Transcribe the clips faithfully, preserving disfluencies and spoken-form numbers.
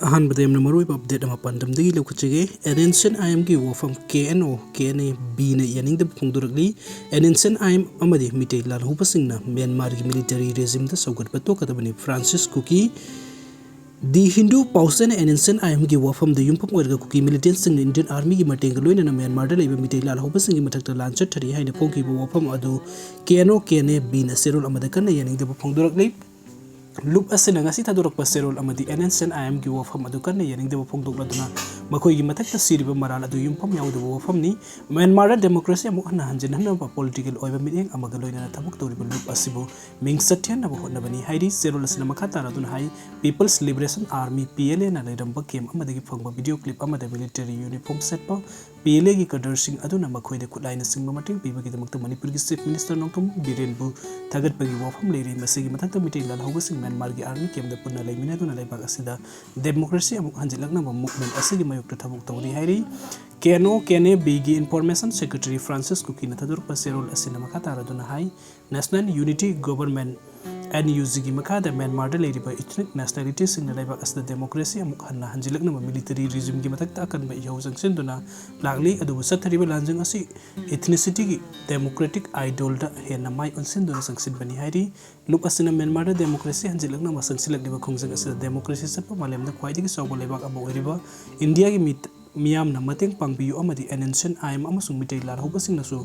ꯑꯍꯥꯟꯕꯗ ꯌꯥꯝꯅ ꯃꯔꯨꯑꯣꯏꯕ ꯑꯞꯗꯦꯠ ꯑꯃ ꯄꯥꯟꯗꯝꯗꯒꯤ ꯂꯧꯈꯠꯆꯒꯦ꯫ And N C N I ꯑꯦꯝꯒꯤ ꯋꯥꯐꯝ ꯀꯦ N O, K N A ꯕꯤꯅ ꯌꯥꯅꯤꯡꯗꯕ ꯐꯣꯡꯗꯣꯔꯛꯂꯤ꯫ N N C N I M ꯑꯃꯗꯤ ꯃꯤꯇꯩ ꯂꯥꯜꯍꯧꯕꯁꯤꯡꯅ ꯃ꯭ꯌꯥꯟꯃꯥꯔꯒꯤ ꯃꯤꯂꯤꯇꯔꯤ ꯔꯦꯖꯤꯝꯗ ꯁꯧꯒꯠꯄ ꯇꯣꯛꯀꯗꯕꯅꯤ꯫ ꯐ꯭ꯔꯥꯟꯁꯤꯁ ꯀꯨꯀꯤ꯫ ꯗꯤ ꯍꯤꯟꯗꯨ ꯄꯥꯎꯆꯦꯅ N N C N I ꯑꯦꯝꯒꯤ ꯋꯥꯐꯝꯗ ꯌꯨꯝꯐꯝ ꯑꯣꯏꯔꯒ ꯀꯨꯀꯤ ꯃꯤꯂꯤꯇꯦꯟꯁꯤꯡꯅ ꯏꯟꯗꯤꯌꯟ ꯑꯥꯔꯃꯤꯒꯤ ꯃꯇꯦꯡꯒ ꯂꯣꯏꯅꯅ ꯃ꯭ꯌꯥꯟꯃꯥꯔꯗ ꯂꯩꯕ ꯃꯤꯇꯩ ꯂꯥꯜꯍꯧꯕꯁꯤꯡꯒꯤ ꯃꯊꯛꯇ ꯂꯥꯟ ꯆꯠꯊꯔꯤ ꯍꯥꯏꯅ ꯐꯣꯡꯈꯤꯕ ꯋꯥꯐꯝ ꯑꯗꯨ ꯀꯦ N O, K N A ꯕꯤꯅ ꯆꯦꯔꯣꯜ ꯑꯃꯗ ꯀꯟꯅ ꯌꯥꯅꯤꯡꯗꯕ ꯐꯣꯡꯗꯣꯔꯛꯂꯤ꯫ ꯂꯨꯞ ꯑꯁꯤꯅ ꯉꯁꯤ ꯊꯥꯗꯣꯔꯛꯄ ꯆꯦꯔꯣꯜ ꯑꯃꯗꯤ N N C N I ꯑꯦꯝꯒꯤ ꯋꯥꯐꯝ ꯑꯗꯨ ꯀꯟꯅ ꯌꯥꯅꯤꯡꯗꯕ ꯐꯣꯡꯗꯣꯛꯂꯗꯨꯅ ꯃꯈꯣꯏꯒꯤ ꯃꯊꯛꯇ ꯁꯤꯔꯤꯕ ꯃꯔꯥꯜ ꯑꯗꯨ ꯌꯨꯝꯐꯝ ꯌꯥꯎꯗꯕ ꯋꯥꯐꯝꯅꯤ꯫ ꯃ꯭ꯌꯥꯟꯃꯥꯔꯗ ꯗꯦꯃꯣꯀ꯭ꯔꯦꯁꯤ ꯑꯃꯨꯛ ꯍꯟꯅ ꯍꯟꯖꯤꯟꯍꯟꯅꯕ ꯄꯣꯂꯤꯇꯤꯀꯦꯜ ꯑꯣꯏꯕ ꯃꯤꯠꯌꯦꯡ ꯑꯃꯒ ꯂꯣꯏꯅꯅ ꯊꯕꯛ ꯇꯧꯔꯤꯕ ꯂꯨꯞ ꯑꯁꯤꯕꯨ ꯃꯤꯡ ꯆꯠꯊꯍꯟꯅꯕ ꯍꯣꯠꯅꯕꯅꯤ ꯍꯥꯏꯔꯤ꯫ ꯆꯦꯔꯣꯜ ꯑꯁꯤꯅ ꯃꯈꯥ ꯇꯥꯅ ꯑꯗꯨꯅ ꯍꯥꯏ, people's liberation army, P L ꯑꯦꯅ ꯂꯩꯔꯝꯕ ꯀꯦꯝꯞ ꯑꯃꯗꯒꯤ ꯐꯪꯕ ꯚꯤꯗꯤꯑꯣ ꯀ꯭ꯂꯤꯞ ꯑꯃꯗ ꯃꯤꯂꯤꯇꯔꯤ ꯌꯨꯅꯤꯐꯣꯔꯝ ꯁꯦꯠꯄ ꯄꯤ ꯑꯦꯜ ꯑꯦꯒꯤ ꯀꯗꯔꯁꯤꯡ ꯑꯗꯨꯅ ꯃꯈꯣꯏꯗ ꯈꯨꯠꯂꯥꯏꯅꯆꯤꯡꯕ ꯃꯇꯦꯡ ꯄꯤꯕꯒꯤꯗꯃꯛꯇ ꯃꯅꯤꯄꯨꯔꯒꯤ ꯆꯤꯐ ꯃꯤꯅꯤꯁꯇꯔ ꯅꯣꯡꯊꯣꯝꯕꯝ ꯕꯤꯔꯦꯟꯕꯨ ꯊꯥꯒꯠꯄꯒꯤ ꯋꯥꯐꯝ ꯂꯩꯔꯤ꯫ ꯃꯁꯤꯒꯤ ꯃꯊꯛꯇ ꯃꯤꯇꯩ ꯂꯥꯜꯍꯧꯕꯁꯤꯡ ꯃ꯭ꯌꯥꯟꯃꯥꯔꯒꯤ ꯑꯥꯔꯃꯤ ꯀꯦꯝꯞꯇ ꯄꯨꯟꯅ ꯂꯩꯃꯤꯟꯅꯗꯨꯅ ꯂꯩꯕꯥꯛ ꯑꯁꯤꯗ ꯗꯦꯃꯣꯀ꯭ꯔꯦꯁꯤ ꯑꯃꯨꯛ ꯍꯟꯖꯤꯜꯂꯛꯅꯕ ꯃꯨꯚꯃꯦꯟꯠ ꯑꯁꯤꯒꯤ ꯃꯥꯌꯣꯛꯇ ꯊꯕꯛ ꯇꯧꯔꯤ ꯍꯥꯏꯔꯤ꯫ K N O, K N A ꯕꯤꯒꯤ ꯏꯟꯐꯣꯔꯃꯦꯁꯟ ꯁꯦꯀ꯭ꯔꯦꯇꯔꯤ ꯐ꯭ꯔꯥꯟꯁꯤꯁ ꯀꯨꯀꯤꯅ ꯊꯥꯗꯣꯔꯛꯄ ꯆꯦꯔꯣꯜ ꯑꯁꯤꯅ ꯃꯈꯥ ꯇꯥꯔꯗꯨꯅ ꯍꯥꯏ, national unity government, N U ꯖꯤꯒꯤ ꯃꯈꯥꯗ ꯃ꯭ꯌꯥꯟꯃꯥꯔꯗ ꯂꯩꯔꯤꯕ ꯏꯊꯅꯤꯛ ꯅꯦꯁꯅꯦꯂꯤꯇꯤꯁꯤꯡꯅ ꯂꯩꯕꯥꯛ ꯑꯁꯤꯗ ꯗꯦꯃꯣꯀ꯭ꯔꯦꯁꯤ ꯑꯃꯨꯛ ꯍꯟꯅ ꯍꯟꯖꯤꯜꯂꯛꯅꯕ ꯃꯤꯂꯤꯇꯔꯤ ꯔꯤꯖꯤꯝꯒꯤ ꯃꯊꯛꯇ ꯑꯀꯟꯕ ꯏꯍꯧ ꯆꯪꯁꯤꯟꯗꯨꯅ ꯂꯥꯛꯂꯤ꯫ ꯑꯗꯨꯕꯨ ꯆꯠꯊꯔꯤꯕ ꯂꯥꯟꯖꯪ ꯑꯁꯤ ꯏꯊꯅꯤꯁꯤꯇꯤꯒꯤ ꯗꯦꯃꯣꯀ꯭ꯔꯦꯇꯤꯛ ꯑꯥꯏꯗꯣꯜꯗ ꯍꯦꯟꯅ ꯃꯥꯏ ꯑꯣꯟꯁꯤꯟꯗꯨꯅ ꯆꯪꯁꯤꯟꯕꯅꯤ ꯍꯥꯏꯔꯤ꯫ ꯂꯨꯞ ꯑꯁꯤꯅ ꯃ꯭ꯌꯥꯟꯃꯥꯔꯗ ꯗꯦꯃꯣꯀ꯭ꯔꯦꯁꯤ ꯍꯟꯖꯤꯜꯂꯛꯅꯕ ꯆꯪꯁꯤꯜꯂꯛꯂꯤꯕ ꯈꯣꯡꯖꯪ ꯑꯁꯤꯗ ꯗꯦꯃꯣꯀ꯭ꯔꯦꯁꯤ ꯆꯠꯄ ꯃꯥꯂꯦꯝꯗ ꯈ꯭ꯋꯥꯏꯗꯒꯤ ꯆꯥꯎꯕ ꯂꯩꯕꯥꯛ ꯑꯃ ꯑꯣꯏꯔꯤꯕ ꯏꯟꯗꯤꯌꯥꯒꯤ ꯃꯤꯠ-, ꯃꯤꯌꯥꯝꯅ ꯃꯇꯦꯡ ꯄꯥꯡꯕꯤꯌꯨ ꯑꯃꯗꯤ N N C N I M ꯑꯃꯁꯨꯡ ꯃꯤꯇꯩ ꯂꯥꯜꯍꯧꯕꯁꯤꯡꯅꯁꯨ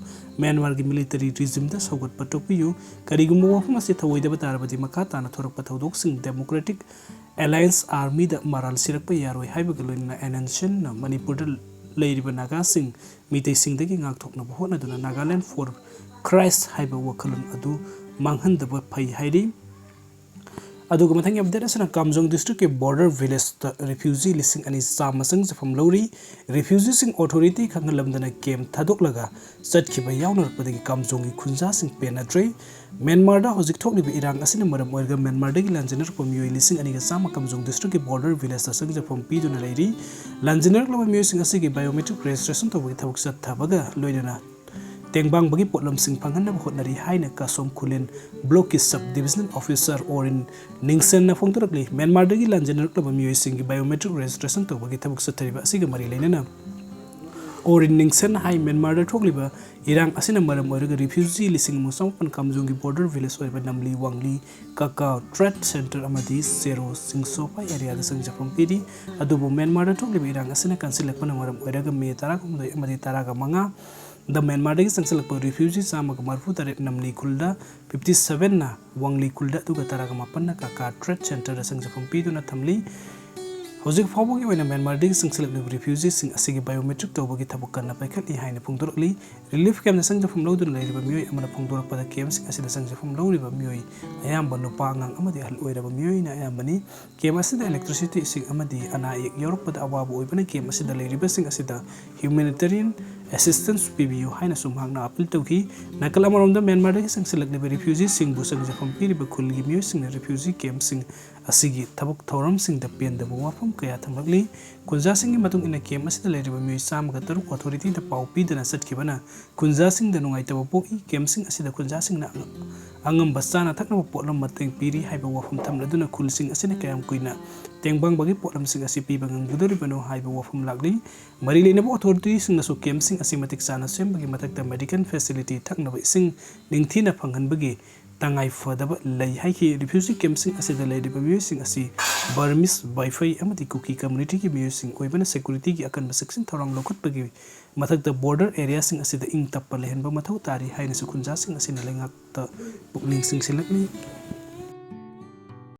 ꯃ꯭ꯌꯥꯟꯃꯥꯔꯒꯤ ꯃꯤꯂꯤꯇꯔꯤ ꯔꯤꯖꯤꯝꯗ ꯁꯧꯒꯠꯄ ꯇꯣꯛꯄꯤꯌꯨ꯫ ꯀꯔꯤꯒꯨꯝꯕ ꯋꯥꯐꯝ ꯑꯁꯤ ꯊꯧꯑꯣꯏꯗꯕ ꯇꯥꯔꯕꯗꯤ ꯃꯈꯥ ꯇꯥꯅ ꯊꯣꯔꯛꯄ ꯊꯧꯗꯣꯛꯁꯤꯡ ꯗꯦꯃꯣꯀ꯭ꯔꯦꯇꯤꯛ ꯑꯦꯂꯥꯏꯟꯁ ꯑꯥꯔꯃꯤꯗ ꯃꯔꯥꯜ ꯁꯤꯔꯛꯄ ꯌꯥꯔꯣꯏ ꯍꯥꯏꯕꯒ ꯂꯣꯏꯅꯅ ꯑꯦꯟ ꯑꯦꯟ ꯁꯤ ꯑꯦꯟꯅ ꯃꯅꯤꯄꯨꯔꯗ ꯂꯩꯔꯤꯕ ꯅꯥꯒꯥꯁꯤꯡ ꯃꯤꯇꯩꯁꯤꯡꯗꯒꯤ ꯉꯥꯛꯊꯣꯛꯅꯕ ꯍꯣꯠꯅꯗꯨꯅ ꯅꯥꯒꯥꯂꯦꯟ ꯐꯣꯔ ꯈ꯭ꯔꯥꯏꯁ ꯍꯥꯏꯕ ꯋꯥꯈꯜꯂꯣꯟ ꯑꯗꯨ ꯃꯥꯡꯍꯟꯗꯕ ꯐꯩ ꯍꯥꯏꯔꯤ꯫ ꯑꯗꯨꯒ ꯃꯊꯪꯒꯤ ꯑꯞꯗꯦꯠ ꯑꯁꯤꯅ ꯀꯥꯝꯖꯣꯡ ꯗꯤꯁꯇ꯭ꯔꯤꯛꯀꯤ ꯕꯣꯔꯗꯔ ꯚꯤꯂꯦꯖꯇ ꯔꯤꯐ꯭ꯌꯨꯖꯤ ꯂꯤꯁꯤꯡ ꯑꯅꯤ ꯆꯥꯝꯃ ꯆꯪꯖꯐꯝ ꯂꯧꯔꯤ꯫ ꯔꯤꯐ꯭ꯌꯨꯖꯤꯁꯤꯡ ꯑꯣꯊꯣꯔꯤꯇꯤ ꯈꯪꯍꯜꯂꯝꯗꯅ ꯀꯦꯝꯞ ꯊꯥꯗꯣꯛꯂꯒ ꯆꯠꯈꯤꯕ ꯌꯥꯎꯅꯔꯛꯄꯗꯒꯤ ꯀꯥꯝꯖꯣꯡꯒꯤ ꯈꯨꯟꯖꯥꯁꯤꯡ ꯄꯦꯟꯅꯗ꯭ꯔꯦ꯫ ꯃ꯭ꯌꯥꯟꯃꯥꯔꯗ ꯍꯧꯖꯤꯛ ꯊꯣꯛꯂꯤꯕ ꯏꯔꯥꯡ ꯑꯁꯤꯅ ꯃꯔꯝ ꯑꯣꯏꯔꯒ ꯃ꯭ꯌꯥꯟꯃꯥꯔꯗꯒꯤ ꯂꯥꯟꯖꯦꯟꯅꯔꯛꯄ ꯃꯤꯑꯣꯏ ꯂꯤꯁꯤꯡ ꯑꯅꯤꯒ ꯆꯥꯝꯃ ꯀꯥꯝꯖꯣꯡ ꯗꯤꯁꯇ꯭ꯔꯤꯛꯀꯤ ꯕꯣꯔꯗꯔ ꯚꯤꯂꯦꯖꯇ ꯆꯪꯖꯐꯝ ꯄꯤꯗꯨꯅ ꯂꯩꯔꯤ꯫ ꯂꯥꯟꯖꯦꯟꯅꯔꯛꯂꯕ ꯃꯤꯑꯣꯏꯁꯤꯡ ꯑꯁꯤꯒꯤ ꯕꯥꯏꯑꯣꯃꯦꯇ꯭ꯔꯤꯛ ꯔꯦꯖꯤꯁꯇ꯭ꯔꯦꯁꯟ ꯇꯧꯕꯒꯤ ꯊꯕꯛ ꯆꯠꯊꯕꯒ ꯂꯣꯏꯅꯅ ꯇꯦꯡꯕꯥꯡꯕꯒꯤ ꯄꯣꯠꯂꯝꯁꯤꯡ ꯐꯪꯍꯟꯅꯕ ꯍꯣꯠꯅꯔꯤ ꯍꯥꯏꯅ ꯀꯥꯁꯣꯝ ꯈꯨꯂꯦꯟ ꯕ꯭ꯂꯣꯛꯀꯤ ꯁꯕ ꯗꯤꯕꯤꯖꯅꯦꯜ ꯑꯣꯐꯤꯁꯔ ꯑꯣꯔꯤꯟ ꯅꯤꯡꯁꯟꯅ ꯐꯣꯡꯗꯣꯔꯛꯂꯤ꯫ ꯃ꯭ꯌꯥꯟꯃꯥꯔꯗꯒꯤ ꯂꯥꯟꯖꯦꯟꯅꯔꯛꯂꯕ ꯃꯤꯑꯣꯏꯁꯤꯡꯒꯤ ꯕꯥꯏꯑꯣꯃꯦꯇ꯭ꯔꯤꯛ ꯔꯦꯖꯤꯁꯇ꯭ꯔꯦꯁꯟ ꯇꯧꯕꯒꯤ ꯊꯕꯛ ꯆꯠꯊꯔꯤꯕ ꯑꯁꯤꯒ ꯃꯔꯤ ꯂꯩꯅꯅ ꯑꯣꯔꯤꯟ ꯅꯤꯡꯁꯟ ꯍꯥꯏ, ꯃ꯭ꯌꯥꯟꯃꯥꯔꯗ ꯊꯣꯛꯂꯤꯕ ꯏꯔꯥꯡ ꯑꯁꯤꯅ ꯃꯔꯝ ꯑꯣꯏꯔꯒ ꯔꯤꯐ꯭ꯌꯨꯖꯤ ꯂꯤꯁꯤꯡ ꯑꯃ ꯆꯃꯥꯄꯟ ꯀꯥꯝꯖꯣꯡꯒꯤ ꯕꯣꯔꯗꯔ ꯚꯤꯂꯦꯖ ꯑꯣꯏꯔꯤꯕ ꯅꯝꯂꯤ ꯋꯥꯡꯂꯤ ꯀꯀꯥ ꯇ꯭ꯔꯦꯗ ꯁꯦꯟꯇꯔ ꯑꯃꯗꯤ ꯁꯦꯔꯣ ꯁꯤꯡꯁꯣꯄꯥꯏ ꯑꯦꯔꯤꯌꯥꯗ ꯆꯪꯖꯐꯝ ꯄꯤꯔꯤ꯫ ꯑꯗꯨꯕꯨ ꯃ꯭ꯌꯥꯟꯃꯥꯔꯗ ꯊꯣꯛꯂꯤꯕ ꯏꯔꯥꯡ ꯑꯁꯤꯅ ꯀꯟꯁꯤꯜꯂꯛꯄꯅ ꯃꯔꯝ ꯑꯣꯏꯔꯒ ꯃꯦ ꯇꯔꯥꯍꯨꯝꯗꯣꯏ ꯑꯃꯗꯤ ꯇꯔꯥꯃꯉꯥꯗ ꯃ꯭ꯌꯥꯟꯃꯥꯔꯗꯒꯤ ꯆꯪꯁꯤꯜꯂꯛꯄ ꯔꯤꯐ꯭ꯌꯨꯖꯤ ꯆꯥꯝꯃꯒ ꯃꯔꯤꯐꯨ ꯇꯔꯦꯠ ꯅꯝꯂꯤ ꯈꯨꯜꯗ, ꯐꯤꯐꯇꯤ ꯁꯚꯦꯟꯅ ꯋꯥꯡꯂꯤ ꯈꯨꯜꯗ, ꯑꯗꯨꯒ ꯇꯔꯥꯃꯥꯄꯟꯅ ꯀꯀꯥ ꯇ꯭ꯔꯦꯗ ꯁꯦꯟꯇꯔꯗ ꯆꯪꯖꯐꯝ ꯄꯤꯗꯨꯅ ꯊꯝꯂꯤ꯫ ꯍꯧꯖꯤꯛ ꯐꯥꯎꯕꯒꯤ ꯑꯣꯏꯅ ꯃ꯭ꯌꯥꯟꯃꯥꯔꯗꯒꯤ ꯆꯪꯁꯤꯜꯂꯛꯂꯤꯕ ꯔꯤꯐ꯭ꯌꯨꯖꯤꯁꯤꯡ ꯑꯁꯤꯒꯤ ꯕꯥꯏꯑꯣꯃꯦꯇ꯭ꯔꯤꯛ ꯇꯧꯕꯒꯤ ꯊꯕꯛ ꯀꯟꯅ ꯄꯥꯏꯈꯠꯂꯤ ꯍꯥꯏꯅ ꯐꯣꯡꯗꯣꯔꯛꯂꯤ꯫ ꯔꯤꯂꯤꯐ ꯀꯦꯝꯞꯇ ꯆꯪꯖꯐꯝ ꯂꯧꯗꯨꯅ ꯂꯩꯔꯤꯕ ꯃꯤꯑꯣꯏ ꯑꯃꯅ ꯐꯣꯡꯗꯣꯔꯛꯄꯗ, ꯀꯦꯝꯞꯁꯤꯡ ꯑꯁꯤꯗ ꯆꯪꯖꯐꯝ ꯂꯧꯔꯤꯕ ꯃꯤꯑꯣꯏ ꯑꯌꯥꯝꯕ ꯅꯨꯄꯥ, ꯑꯉꯥꯡ ꯑꯃꯗꯤ ꯑꯍꯜ ꯑꯣꯏꯔꯕ ꯃꯤꯑꯣꯏꯅ ꯑꯌꯥꯝꯕꯅꯤ꯫ ꯀꯦꯝꯞ ꯑꯁꯤꯗ ꯏꯂꯦꯛꯇ꯭ꯔꯤꯁꯤꯇꯤ, ꯏꯁꯤꯡ ꯑꯃꯗꯤ ꯑꯅꯥ ꯑꯌꯦꯛ ꯌꯥꯎꯔꯛꯄꯗ ꯑꯋꯥꯕ ꯑꯣꯏꯕꯅ ꯀꯦꯝꯞ ꯑꯁꯤꯗ ꯂꯩꯔꯤꯕꯁꯤꯡ ꯑꯁꯤꯗ ꯍ꯭ꯌꯨꯃꯦꯅꯤꯇꯦꯔꯤꯌꯟ ꯑꯦꯁꯤꯁꯇꯦꯟꯁ ꯄꯤꯕꯤꯌꯨ ꯍꯥꯏꯅꯁꯨ ꯃꯍꯥꯛꯅ ꯑꯄꯤꯜ ꯇꯧꯈꯤ꯫ ꯅꯥꯀꯜ ꯑꯃꯔꯣꯝꯗ, ꯃ꯭ꯌꯥꯟꯃꯥꯔꯗꯒꯤ ꯆꯪꯁꯤꯜꯂꯛꯂꯤꯕ ꯔꯤꯐ꯭ꯌꯨꯖꯤꯁꯤꯡꯕꯨ ꯆꯪꯖꯐꯝ ꯄꯤꯔꯤꯕ ꯈꯨꯜꯒꯤ ꯃꯤꯑꯣꯏꯁꯤꯡꯅ ꯔꯤꯐ꯭ꯌꯨꯖꯤ ꯀꯦꯝꯞꯁꯤꯡ ꯑꯁꯤꯒꯤ ꯊꯕꯛ ꯊꯧꯔꯝꯁꯤꯡꯗ ꯄꯦꯟꯗꯕ ꯋꯥꯐꯝ ꯀꯌꯥ ꯊꯝꯂꯛꯂꯤ꯫ ꯈꯨꯟꯖꯥꯁꯤꯡꯒꯤ ꯃꯇꯨꯡ ꯏꯟꯅ, ꯀꯦꯝꯞ ꯑꯁꯤꯗ ꯂꯩꯔꯤꯕ ꯃꯤꯑꯣꯏ ꯆꯥꯝꯃꯒ ꯇꯔꯨꯛ ꯑꯣꯊꯣꯔꯤꯇꯤꯗ ꯄꯥꯎ ꯄꯤꯗꯨꯅ ꯆꯠꯈꯤꯕꯅ ꯈꯨꯟꯖꯥꯁꯤꯡꯗ ꯅꯨꯡꯉꯥꯏꯇꯕ ꯄꯣꯛꯏ꯫ ꯀꯦꯝꯞꯁꯤꯡ ꯑꯁꯤꯗ ꯈꯨꯟꯖꯥꯁꯤꯡꯅ ꯑꯉꯝꯕ ꯆꯥꯅ ꯊꯛꯅꯕ ꯄꯣꯠꯂꯝ ꯃꯇꯦꯡ ꯄꯤꯔꯤ ꯍꯥꯏꯕ ꯋꯥꯐꯝ ꯊꯝꯂꯗꯨꯅ ꯈꯨꯜꯁꯤꯡ ꯑꯁꯤꯅ ꯀꯌꯥꯝ ꯀꯨꯏꯅ ꯇꯦꯡꯕꯥꯡꯕꯒꯤ ꯄꯣꯠꯂꯝꯁꯤꯡ ꯑꯁꯤ ꯄꯤꯕ ꯉꯝꯒꯗꯧꯔꯤꯕꯅꯣ ꯍꯥꯏꯕ ꯋꯥꯐꯝ ꯂꯥꯛꯂꯤ꯫ ꯃꯔꯤ ꯂꯩꯅꯕ ꯑꯣꯊꯣꯔꯤꯇꯤꯁꯤꯡꯅꯁꯨ ꯀꯦꯝꯞꯁꯤꯡ ꯑꯁꯤ ꯃꯇꯤꯛ ꯆꯥꯅ ꯁꯦꯝꯕꯒꯤ ꯃꯊꯛꯇ ꯃꯦꯗꯤꯀꯦꯜ ꯐꯦꯁꯤꯂꯤꯇꯤ, ꯊꯛꯅꯕ ꯏꯁꯤꯡ ꯅꯤꯡꯊꯤꯅ ꯐꯪꯍꯟꯕꯒꯤ ꯇꯉꯥꯏ ꯐꯗꯕ ꯂꯩ ꯍꯥꯏꯈꯤ꯫ ꯔꯤꯐ꯭ꯌꯨꯖꯤ ꯀꯦꯝꯞꯁꯤꯡ ꯑꯁꯤꯗ ꯂꯩꯔꯤꯕ ꯃꯤꯑꯣꯏꯁꯤꯡ ꯑꯁꯤ ꯕꯔꯃꯤꯁ, ꯕꯥꯏꯐꯩ ꯑꯃꯗꯤ ꯀꯨꯀꯤ ꯀꯝꯃ꯭ꯌꯨꯅꯤꯇꯤꯒꯤ ꯃꯤꯑꯣꯏꯁꯤꯡ ꯑꯣꯏꯕꯅ ꯁꯦꯀ꯭ꯌꯨꯔꯤꯇꯤꯒꯤ ꯑꯀꯟꯕ ꯆꯦꯛꯁꯤꯟ ꯊꯧꯔꯥꯡ ꯂꯧꯈꯠꯄꯒꯤ ꯃꯊꯛꯇ ꯕꯣꯔꯗꯔ ꯑꯦꯔꯤꯌꯥꯁꯤꯡ ꯑꯁꯤꯗ ꯏꯪ ꯇꯞꯄ ꯂꯩꯍꯟꯕ ꯃꯊꯧ ꯇꯥꯔꯤ ꯍꯥꯏꯅꯁꯨ ꯈꯨꯟꯖꯥꯁꯤꯡ ꯑꯁꯤꯅ ꯂꯩꯉꯥꯛꯇ ꯄꯨꯛꯅꯤꯡ ꯆꯤꯡꯁꯤꯜꯂꯛꯂꯤ꯫